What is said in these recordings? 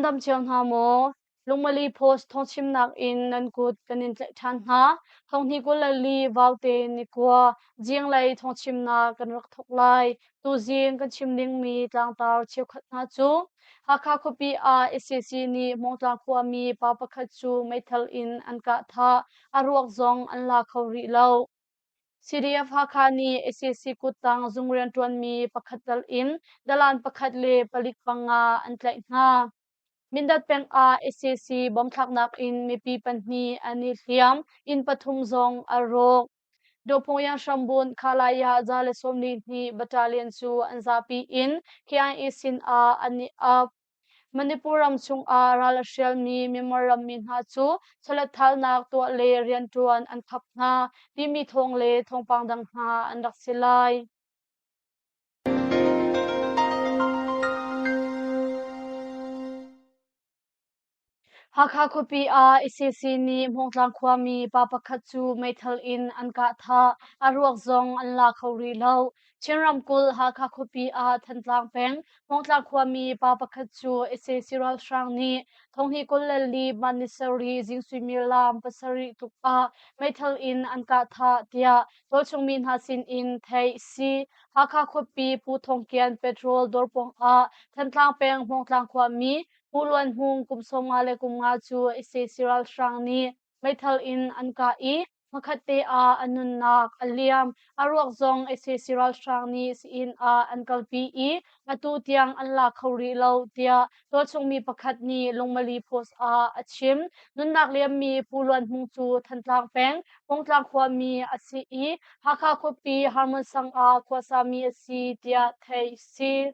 Nan dam cio hna maw? Lungmali Post thawngchimnak in nan kut kan in tlaih ṭhan hna. Thonghni 24 Vaute nikua zinglei thawngchimnak kan rak thawk lai. Tuzing kan chim dingmi tlangtar cheukhat hna cu Hakha khuapi ah sac nih Hmawngtlang khuami pa pakhat cu meithal in an kah thah. A ruak zong an la kho rih lo. CDF Hakha nih sac kuttang zung rianṭuanmi pakhat tal in dalaan pakhat le palik panga an tlaih hna. Mindat peng ah sac bomthlaknak in mipi pahnih an i hliam, inn pathum zong a rawk. Dawhphung hrambunh Khalaya 142 Battalion cu an zapi in KIA sin ah an i ap. Manipur ram chungah ral a hrialmi Myanmar rammi hna cu chawletthalnak tuah le rianṭuan an khap hna timi thawng le thawngpang dang hna an rak si lai. Hakha khuapi ah sac nih Hmawngtlang khuami pa pakhat cu meithal in an kah thah. A ruak zong an la kho rih lo. Chin ramkulh Hakha khuapi ah Thantlang peng Hmawngtlang khuami pa pakhat cu sac ralhrang nih thonghnih 24 March ni sarih zing suimilam pasarih tluk ah meithal in an kah thah tiah tualchung mi hna sin in theih si. Hakha khuapi Pu Thawng Kian petrol dawr pawng ah Thantlang peng Hmawngtlang khuami Pu Luan Hmung kum 55 cu sac ralhrang nih meithal in an kah i hmakhat te ah a nunnak a liam. A ruak zong sac ralhrang nih sii-inn ah an kalpi i atu tiang an la kho rih lo tiah tualchung mi pakhat nih Lungmali Post ah a chim. Nunnak liammi Pu Luan Hmung cu Thantlang peng Hmawngtlang khuami a si i Hakha khuapi Harmon sang ah khuasami a si tiah theih a si.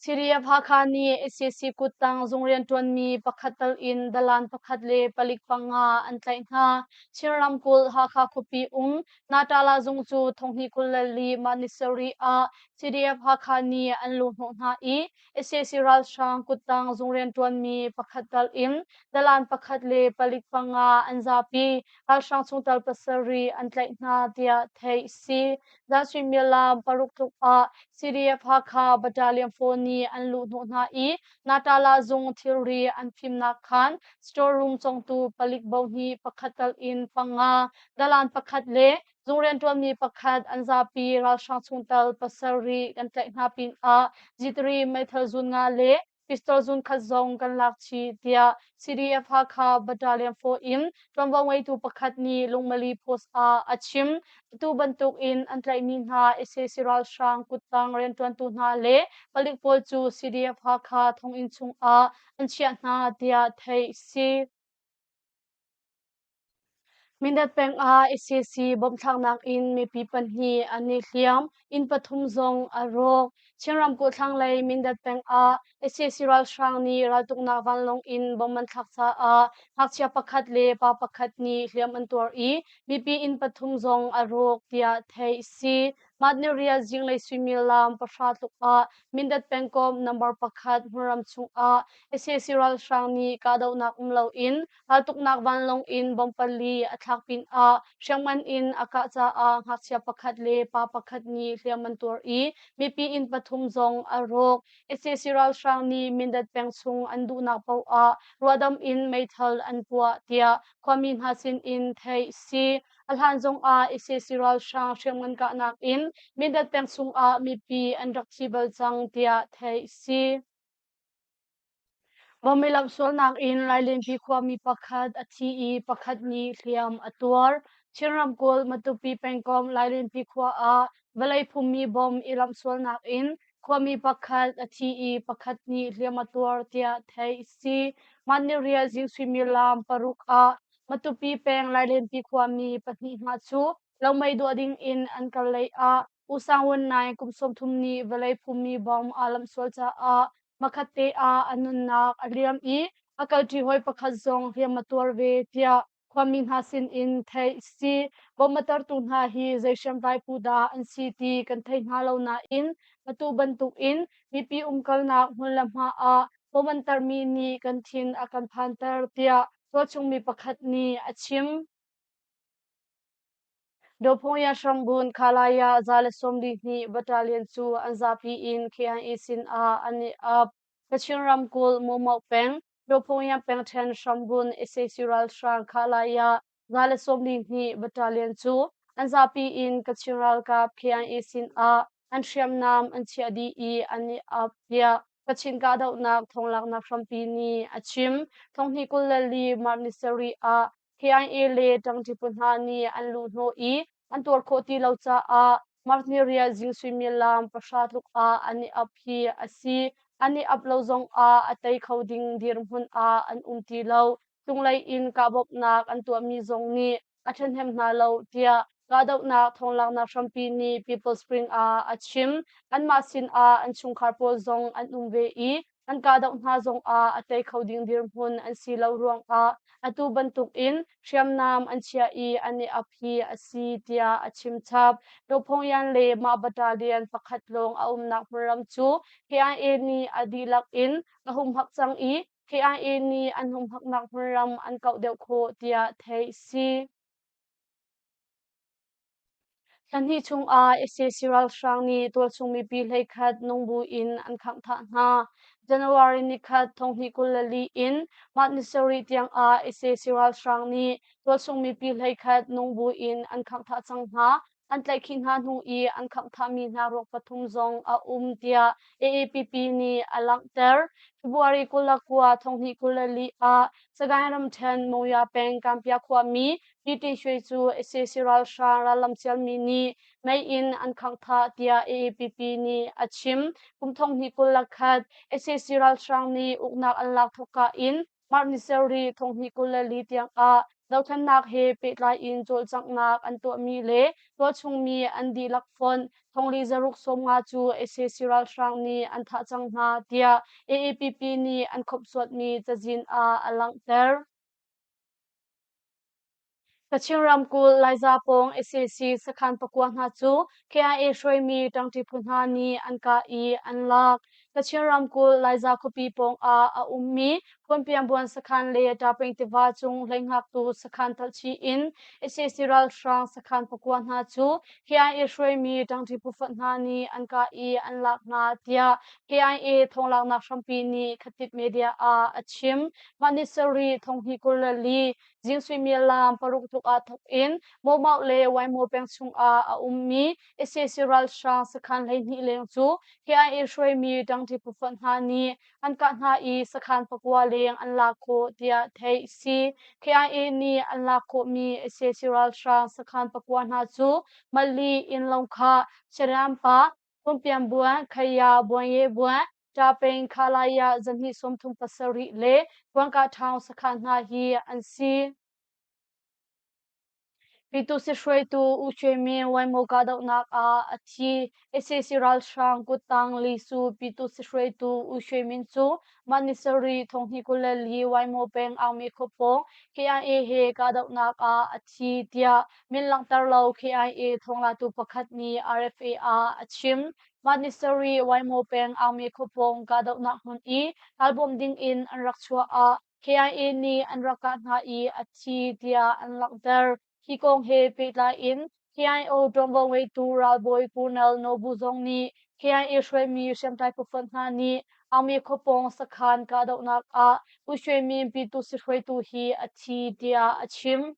CDF Hakha nih sac kuttang zung rianṭuanmi pakhat tal in dalaan pakhat le palik panga an tlaih hna. Chin ramkulh Hakha khuapi um Natala zung cu thonghnih 24 mah ni sarih ah CDF Hakha nih an luhhnawh hna i sac ralhrang kuttang zung rianṭuanmi pakhat tal in dalaan pakhat le palik panga an zapi. Ralhrang chungtel pasarih an tlaih hna tiah theih a si. Zan suimilam paruk tluk ah CDF Hakha Battalion 4 nih an luhhnawh hna i Natala zung thilri an fimnak khan storeroom congtu palik bohnih pakhat tal in panga, dalaan pakhat le zung rianṭuanmi pakhat an zapi ralhrang chungtel pasarih kan tlaih hna pinah G3 meithal zun nga le pistol zun khat zong kan lak chih tiah CDF Hakha Battalion 4 in ṭuanvo ngeitu pakhat nih Lungmali Post ah a chim. Atu bantuk in an tlaihmi hna sac ralhrang kuttang rianṭuantu hna le palik pawl cu CDF Hakha thonginn chungah an chiah hna tiah theih a si. Mindat peng ah sac bomthlaknak in mipi pahnih an i hliam, inn pathum zong a rawk. Chin ramkulh thlanglei Mindat peng ah sac ralhrang nih raltuknak vanlawng in bom an thlak caah ngakchia pakhat le pa pakhat nih hliam an tuar i mipi inn pathum zong a rawk tiah theih a si. Mah niriat zinglei suimilam pahra tluk ah Mindat pengkomh number pakhat hmunram chungah sac ralhrang nih kahdohnak um loin Raltuknak vanlawng in bomb pali a thlak pinah hriamngan in a kah caah ngakchia pakhat le pa pakhat nih hliam an tuar i mipi inn pathum zong a rawk. Sac ralhrang nih Mindat peng chung an duhnak paoh ah ruahdam in meithal an puah tiah khuami hna sin in theih a si. A hlan zongah sac ralhrang hriamngan kahnak in Mindat peng chungah mipi an rak thi bal cang tiah theih a si. Bom i lamhsualnak in Lailenpi khuami pakhat a thi i pakhat nih hliam a tuar. Chin ramkulh Matupi pengkomh Lailenpi khua ah vawlei phummi bom i lamhsualnak in khuami pakhat a thi i pakhat nih hliam a tuar tiah theih a si. Mah niriat zing suimilam paruk ah Matupi peng Lailenpi khuami pahnih hna cu lomei duah ding in an kal lei ah U Sang Wun Naing kum 30 nih vawlei phummi bom aa lamhsual caah hmakhatte ah a nunnak a liam i a kalṭi hawi pakhat zong hliam a tuar ve tiah khuami hna sinin theih a si. Bom a tartu hna hi zei hriamtlai phu dah an si ti kan thei hna lo nain atu bantukin mipi umkalnak hmun le hma ah bom an tarmi nih kan thin a kan phanter tiah tualchungmi pakhat nih a chim. Dawphungya Hrangbun Khalaya 142 Battalion cu an zapi in KIA sin ah an i ap. Kachin ramkulh Momauk peng Dophoyan pengṭhen hrambunh sac ralhrang Khalaya 142 Battalion cu an zapi in Kachin ralkap KIA sinah an hriamnam an chiah dih i an i ap tiah Kachin kahdohnak thawnglaknak hrampi nih a chim. Thonghnih 24 March ni sarih ah KIA le ṭangṭi phu hna nih an luhhnawh i an tuar khawh ti lo caah March ni riat zing suimilam 9 tluk ah an i ap hi a si. An i ap lo zongah a tei kho ding dirhmun ah an um ti lo. Cunglei in kahbawmhnak an tuahmi zong nih a ṭhahnem hna lo tiah kahdohnak thawnglaknak hrampi nih People Spring ah a chim. Anmah sinah an chungkhar pawl zong an um ve i an kahdoh hna zongah a tei kho ding dirhmun an si lo ruangah atu bantukin hriamnam an chiah i an i ap hi a si tiah a chim chap. Dophongyan le mah battalion pakhat lawng a umnak hmunram cu KIA nih a dihlak in a humhak cang i KIA nih an humhaknak hmunram an kauh deuh khawh tiah theih si. Thla chungah sac ralhrang nih tualchung mipi 11 nung buin an khangh thah hna. January nikhat 2024 in March ni sarih tiangah sac ralhrang nih tualchung mipi 11 nung buin an khangh thah cang hna. An tlaihkhih hna hnu i an khangh thahmi hna ruak pathum zong a um tiah AAPP nih a langhter. February 29 2024 ah Sagaing ramṭhen Monywa peng Kampia khuami PT Shwe cu sac ralhrang rallam cialmi nih mei in an khangh thah tiah AAPP nih a chim. Kum 2021 sac ralhrang nih uknak an lak thawkka in March ni sarih 2024 tiangah dothlennak he pehtlai in cawlcanghnak an tuahmi le tualchungmi an dihlak fonh thongli zaruk 50 cu sac ralhrang nih an thah cang hna tiah AAPP nih an khawmhsuatmi cazin ah a langhter. Kachin ramkulh Laiza pawng sac sakhan pakua hna cu KIA hruaimi ṭangṭi phu hna nih an kah i an lak. Kachin ramkulh Laiza khuapi pawng ah a ummi Phuanpiangbuan sakhan le Ṭaping tiva cung hlei-hngaktu sakhan talhchih in sac ralhrang sakhan pakua hna cu KIA hruaimi ṭangṭi phufonh hna nih an kah i an lak hna tiah KIA thawnglaknak hrampi nih Khatit Media ah a chim. Mah ni sarih 2024 zing suimilam 6 tluk ah thawk in Momauk le Waimaw peng chungah a ummi sac ralhrang sakhan 12 leng cu KIA hruaimi ṭangṭi phufonh hna nih an kah hna i sakhan pakua leng an lak khawh tiah theih si. KIA nih an lak khawhmi sac ralhrang sakhan pakua hna cu Mali, Innlongkhah, Shariampa, Pumpianbuan, Khaya, Buanyebuan, Ṭapeng, Khalaya, zahnih 37 le Kuangka Town sakhan hna hi an si. Pitusi hruaitu U Shwe Min Waimaw kahdohnak ah a thi. Sac ralhrang kuttang Lisu Pitusi hruaitu U Shwe Min cu mah ni sarih 2024 Waimaw peng Aungmi khua pawng KIA he kahdohnak ah a thi tiah min langhter lo KIA thawnglatu pakhat nih RFA ah a chim. Mah ni sarih Waimaw peng Aungmi khua pawng kahdohnak hmun i ralbawm ding in an rak chuah ah KIA nih an rak kah hna i a thi tiah an langhter. Hi kong he pehtlai in KIO ṭuanvo ngeitu ralbawi Colonel Nobu zong nih KIA hruaimi hriamtlai phufonh hna nih Aungmi khuapawng sakhan kahdohnak ah U Shwe Min Pyitusi hruaitu hi a thi tiah a chim.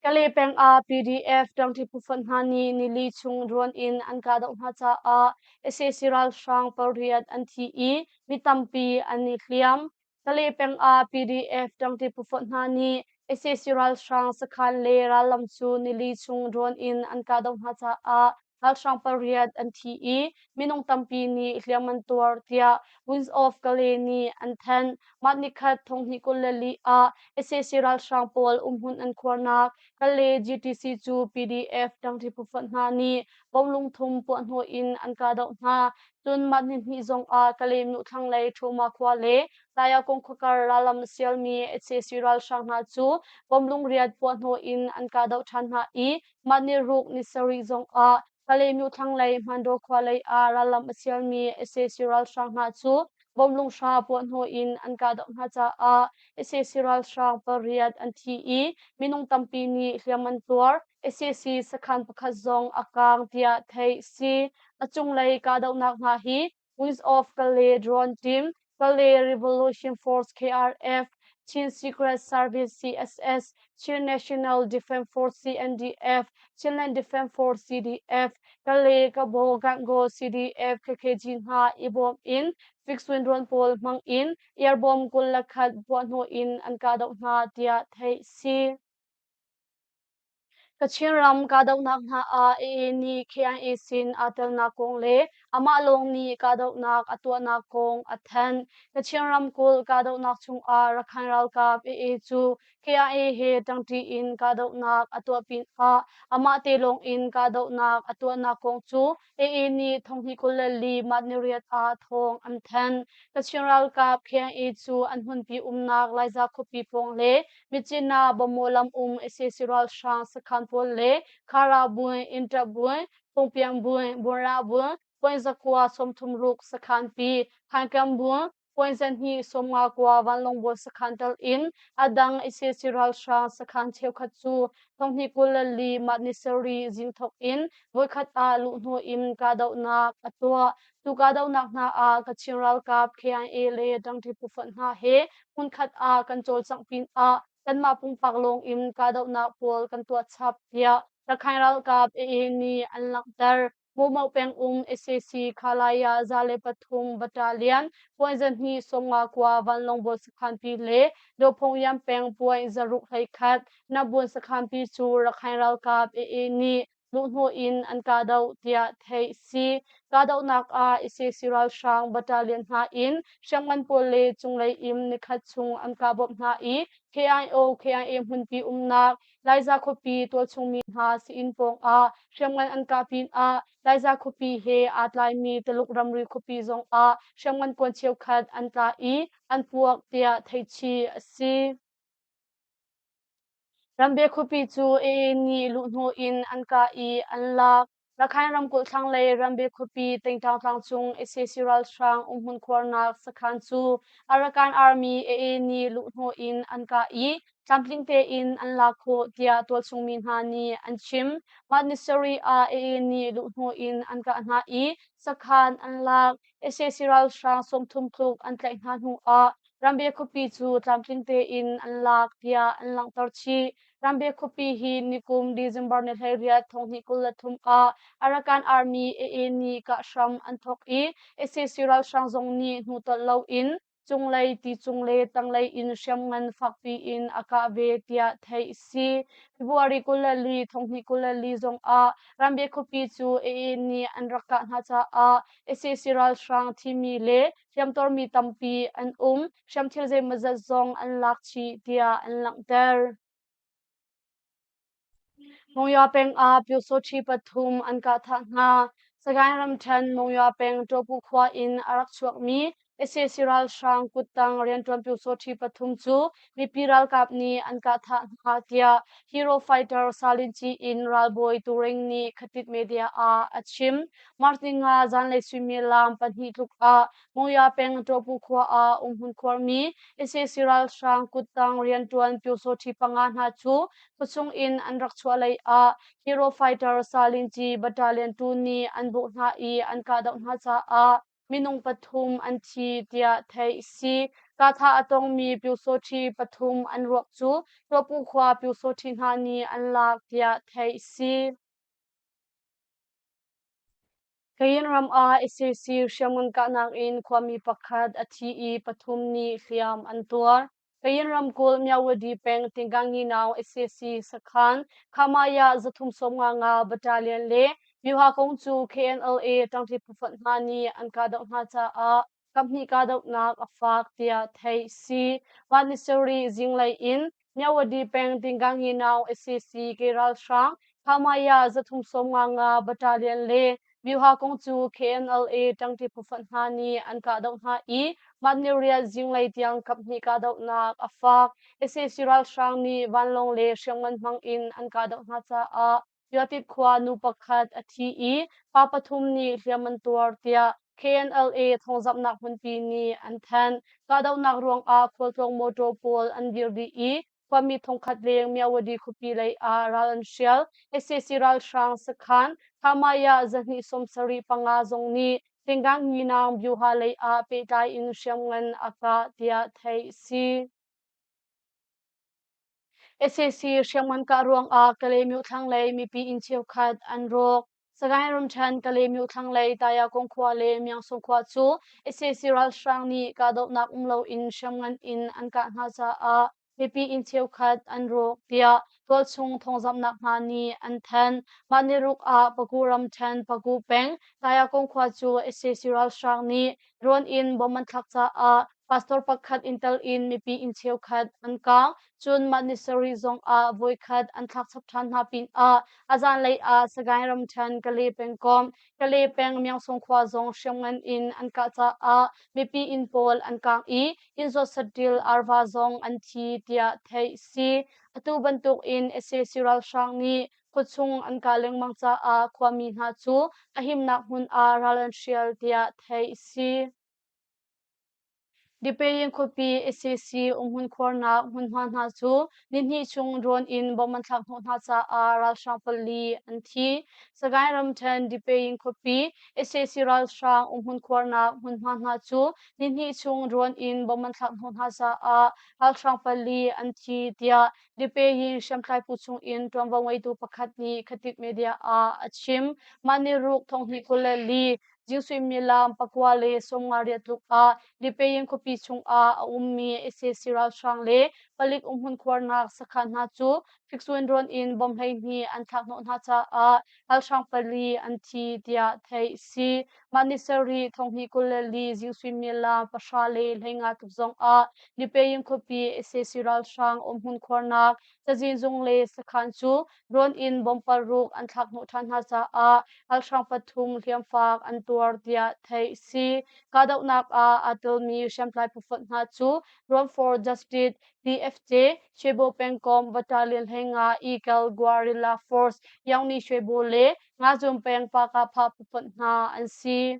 Kale peng ah PDF ṭangṭi phufonh hna nih nili chung drone in an kahdoh hna caah sac ralhrang pariat an thi i mi tampi an i hliam. Kale peng ah PDF ṭangṭi phufonh hna nih sac ralhrang sakhan le rallam cu nili chung drone in an kahdoh hna caah ralhrang pariat an thi i minung tampi nih hliam an tuar tiah Winds of Kale nih an thanh. Mah nikhat 2024 ah sac ralhrang pawl umhmun an khuarnak Kale GTC cu PDF ṭangṭi phufonh hna nih bom lungthum puahhnawh in an kahdoh hna. Cun mah nihnih zongah Kale myo thlanglei Ṭhuma khua le Tayakung khuakar rallam sialmi sac ralhrang hna cu bom lungriat puahhnawh in an kahdoh ṭhan hna i Mah ni ruk ni sarih zongah Kalaymyo thlanglei Hmandaw khua lei ah rallam a sialmi sac ralhrang hna cu bom lunghra puahhnawh in an kahdoh hna caah sac ralhrang pariat an thi i minung tampi nih hliam an tuar. Sac sakhan pakhat zong a kaang tiah theih si. A cunglei kahdohnak hna hi Wings of Kalay Drone Team, Kalay Revolution Force KRF, Chin Secret Service CSS, Chin National Defense Force CNDF, Chinland Defense Force CDF, Kalay Kabo Gangaw CDF KKG hna i bawm in fixed-wing drone pawl hmang in airbomb 21 puahhnawh in an kahdoh hna tiah theih si. Kachin ram kahdohnak hna ah AA nih KIA sin aa telnak kong le amah lawng nih kahdohnak a tuahnak kong a thanh. Kachin ramkulh kahdohnak chungah Rakhine ralkap AA cu KIA he ṭangṭi in kahdohnak a tuah pinah amah te lawng in kahdohnak a tuahnak kong cu AA nih thonghnih 24 March niriat ah thawng an thanh. Kachin ralkap KIA cu an hmunpi umnak Laiza khuapi pawng le Myitkyina Bawmaw lam um sac ralhrang sakhan pawl le Khara buin, Inta buin, Phungpiang buin, Bunra buin, point zakua 36 sakhan pi, Khankam buin, point zahnih 59 vanlawng sakhan tal in a dang sac ralhrang sakhan cheukhat cu thonghnih 24 mah ni sarih zing thawk in voikhat ah luhhnawh in kahdohnak a tuah. Tu kahdohnak hna ah Kachin ralkap KIA le ṭangṭi phufonh hna he hmunkhat ah kan cawlcangh pinah kanmah pumpak lawng in kahdohnak pawl kan tuah chap tiah Rakhine ralkap AA nih an langhter. Momoh peng um sac Khalaya 103 Battalion puan zahnih 59 vanlawng bawi sakhanpi le Dophongyam peng puan zaruk 11 Nabun sakhanpi cu Rakhine ralkap AA nih luhhnawh in an kahdoh tiah theih si. Kahdohnak ah sac ralhrang battalion hna in hriamngan pawl le cunglei in nikhat chung an kah bawmh hna i KIO KIA hmunpi umnak Laiza khuapi tualchung mi hna sii-inn pawng ah hriamngan an kah pinah Laiza khuapi he aa tlaimi Tuluk ramri khuapi zong ah hriamngan kuan cheukhat an tla i an puak tiah theihchih a si. Rambe khuapi cu AA nih luhhnawh in an kah i an lak. Rakhine ramkulh thlanglei Rambe khuapi Tingtang tlangcung sac ralhrang umhmun khuarnak sakhan cu Arakan Army AA nih luhhnawh in an kah i tlamtling tein an lak khawh tiah tualchung mi hna nih an chim. Mah ni sarih ah AA nih luhhnawh in an kah hna i sakhan an lak. Sac ralhrang 30 tluk an tlaih hna hnu ah Rambe khuapi cu tlamtling tein an lak tiah an langhter chih. Rambe khuapi hi nikum December ni 18 2023 ah Arakan Army AA nih kah hram an thawk i sac ralhrang zong nih hnutolh loin cunglei, ticung le tanglei in hriamngan fakpi in a kah ve tiah theih a si. February 24, 2024 zong ah Rambe khuapi cu AA nih an rak kah hna caah sac ralhrang thimi le hliamtuarmi tampi an um. Hriamthil zeimawzat zong an lak chih tiah an langhter. Monywa peng ah Pyusawṭhi pathum an kah thah hna. Sagaing ramṭhen Monywa peng Ṭawpu khua in a rak chuakmi sac ralhrang kuttang rianṭuan Pyusawṭhi pathum cu mipi ralkap nih an kah thah hna tiah Hero Fighter Salinci in ralbawi Turing nih Khatit Media ah a chim. March ninga zanlei suimilam 2 tluk ah Monywa peng Ṭawpu khua ah umhmun khuarmi sac ralhrang kuttang rianṭuan Pyusawṭhi panga hna cu khuachung in an rak chuah lei ah Hero Fighter Salinci Battalion 2 nih an bawh hna i an kahdoh hna caah minung pathum an thi tiah theih a si. Kahthah a tongmi Pyusawṭhi pathum an ruak cu Ṭawpu khua Pyusawṭhi hna nih an lak tiah theih a si. Kayin ram ah sac hriamngan kahnak in khuami pakhat a thi i pathum nih hliam an tuar. Kayin ramkulh Myawaddy peng Tingangyinaung sac sakhan Khamaya 355 Battalion le Myuha kong cu KNLA ṭangṭi phufonh hna nih an kahdoh hna caah kaphnih kahdohnak a fak tiah theih a si. Mah ni sarih zinglei in Myawaddy peng Tingangyinaung sac ke ralhrang Khamaya 355 Battalion le Myuha kong cu KNLA ṭangṭi phufonh hna nih an kahdoh hna i mah ni riat zinglei tiang kaphnih kahdohnak a fak. Sac ralhrang nih vanlawng le hriamngan hmang in an kahdoh hna caah Yatit khua nu pakhat a thi i pa pathum nih hliam an tuar tiah KNLA thawngzamhnak hmunpi nih an thanh. Kahdohnak ruangah khualtlawng motor pawl an dir dih i khuami thongkhat leng Myawaddy khuapi lei ah ral an hrial. Sac ralhrang sakhan Khamaya 275 zong nih Tingangyinang Byuha lei ah pehtlai in hriamngan a kah tiah theih a si. Sac hriamngan kah ruangah Kalaymyo thlanglei mipi inn cheukhat an rawk. Sagaing ramṭhen Kalaymyo thlanglei Tayakung khua le Myangsung khua cu sac ralhrang nih kahdohnak um loin hriamngan in an kah hna caah mipi inn cheukhat an rawk tiah tualchung thawngzamhnak hna nih an thanh. Mah niruk ah Paku ramṭhen Paku peng Tayakung khua cu sac ralhrang nih drone in bomb an thlak caah pastor pakhat inn tel in mipi inn cheukhat an kaang. Cun mah ni sarih zong ah voikhat an thlak chap ṭhan hna pinah a zaanlei ah Sagaing ramṭhen Kale pengkomh Kale peng Myangsung khua zong hriamngan in an kah caah mipi inn pawl an kaang i inn zawt saṭil arva zong an thi tiah theih si. Atu bantuk in sac ralhrang nih khuachung an kah lengmang caah khuami hna cu a himnak hmun ah ral an hrial tiah theih si. Dipeyin khuapi sac umhmun khuarnak hmunhma hna cu nihnih chung drone in bomb an thlak hnawh hna caah ralhrang pali an thi. Sagaing ramṭhen Dipeyin khuapi sac ralhrang umhmun khuarnak hmunhma hna cu nihnih chung drone in bomb an thlak hnawh hna caah ralhrang pali an thi tiah Dipeyin hriamtlai phu chung in ṭuanvo ngeitu pakhat nih Khatit Media ah a chim. Mah ni ruk thonghnih 24 Jing suimilam 258 tluk ah Dipeyin khuapi chungah a ummi sac ralhrang le palik umhmun khuarnak sakhan hna cu fiksuan rawn in bomb 12 an thlak hnawh hna caah ralhrang pali an thi tiah theih a si. Mah ni sarih thonghnih 24 zing suimilam 10:15 tluk zongah Dipeyin khuapi sac ralhrang umhmun khuarnak cazin zung le sakhan cu drone in bomb paruk an thlak hnawh ṭhan hna caah ralhrang pathum hliamfak an tuar tiah theih a si. Kahdohnak ah aa telmi hriamtlai phufonh hna cu Drone for Justice, DFJ, Shwebo pengkomh Battalion 15 Eagle Guerrilla Force, Yangni Shwebo le Ngazum peng Pakapha phufonh hna an si.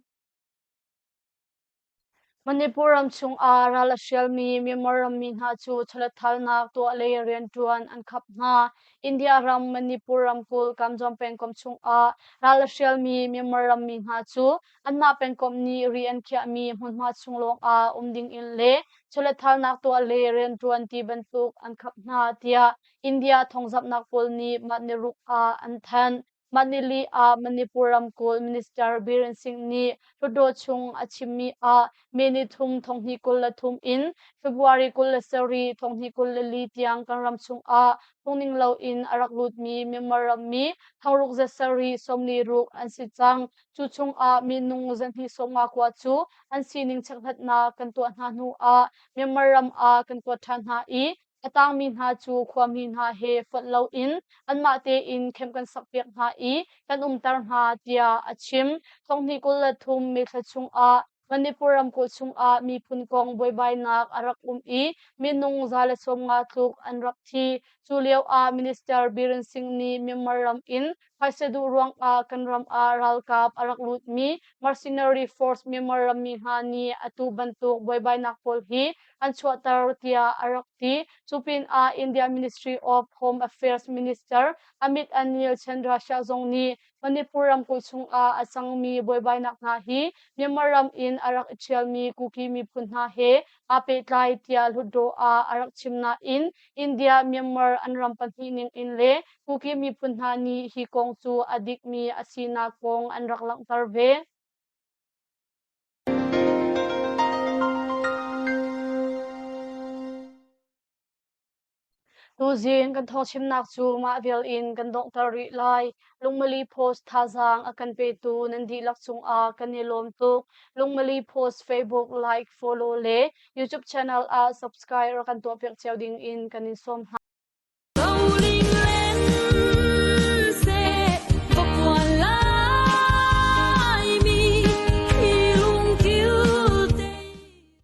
Manipur ram chungah ral a hrialmi Myanmar rammi hna cu chawletthalnak tuah le rianṭuan an khap hna. India ram Manipur ramkulh Kamjong pengkomh chungah ral a hrialmi Myanmar rammi hna cu anmah pengkomh nih ri an khiahmi hmunhma chung lawngah um dingin le chawletthalnak tuah le rianṭuan ti bantuk an khap hna tiah India thawngzamhnak pawl nih mah niruk ah an thanh. Mah nili ah Manipur ramkulh Minister Biren Singh nih Hluttaw chung a chimmi ah May ni thum thonghnih 23 in February 27 thonghnih 24 tiang kan ram chungah phungning loin a rak lutmi Myanmar rammi thongruk zat sarih 46 an si cang. Cu chungah minung zahnih sawmnga kua cu an sining chekhlatnak kan tuah hna hnu ah Myanmar ram ah kan kuat ṭhan hna i A tangmi hna cu khuami hna he fonh loin anmah tein khem kan sakpiak hna i kan umter hna, tiah a chim. Thonghnih 23 May thla chungah Manipur ramkulh chungah miphun kong buaibainak a rak um i minung 150 tluk an rak thi. Cu lio ah Minister Biren Singh nih Myanmar ram in phaisa duh ruangah kan ram ah ralkap a rak lutmi mercenary force Myanmar rammi hna nih atu bantuk buaibainak pawl hi an chuahter tiah a rak ti. Cu pinah India Ministry of Home Affairs Minister Amit Anil Chandra Shah zong nih Manipur ramkulh chungah a cangmi buaibainak hna hi Myanmar ram in a rak i ṭhialmi Kuki miphun hna he aa pehtlai tiah Hlutdaw ah a rak chim nain India Myanmar an ram pahnih ning in le Kuki miphun hna nih hi kong cu a dikmi a sinak kong an rak langhter ve. Tuzing kan thawngchimnak cu mah vial in kan donghter rih lai. Lungmali Post thazaang a kan petu nan dihlak cungah kan i lawm tuk. Lungmali Post Facebook like, follow le YouTube channel ah subscribe rak kan tuahpiak cio ding in kan in sawm hna.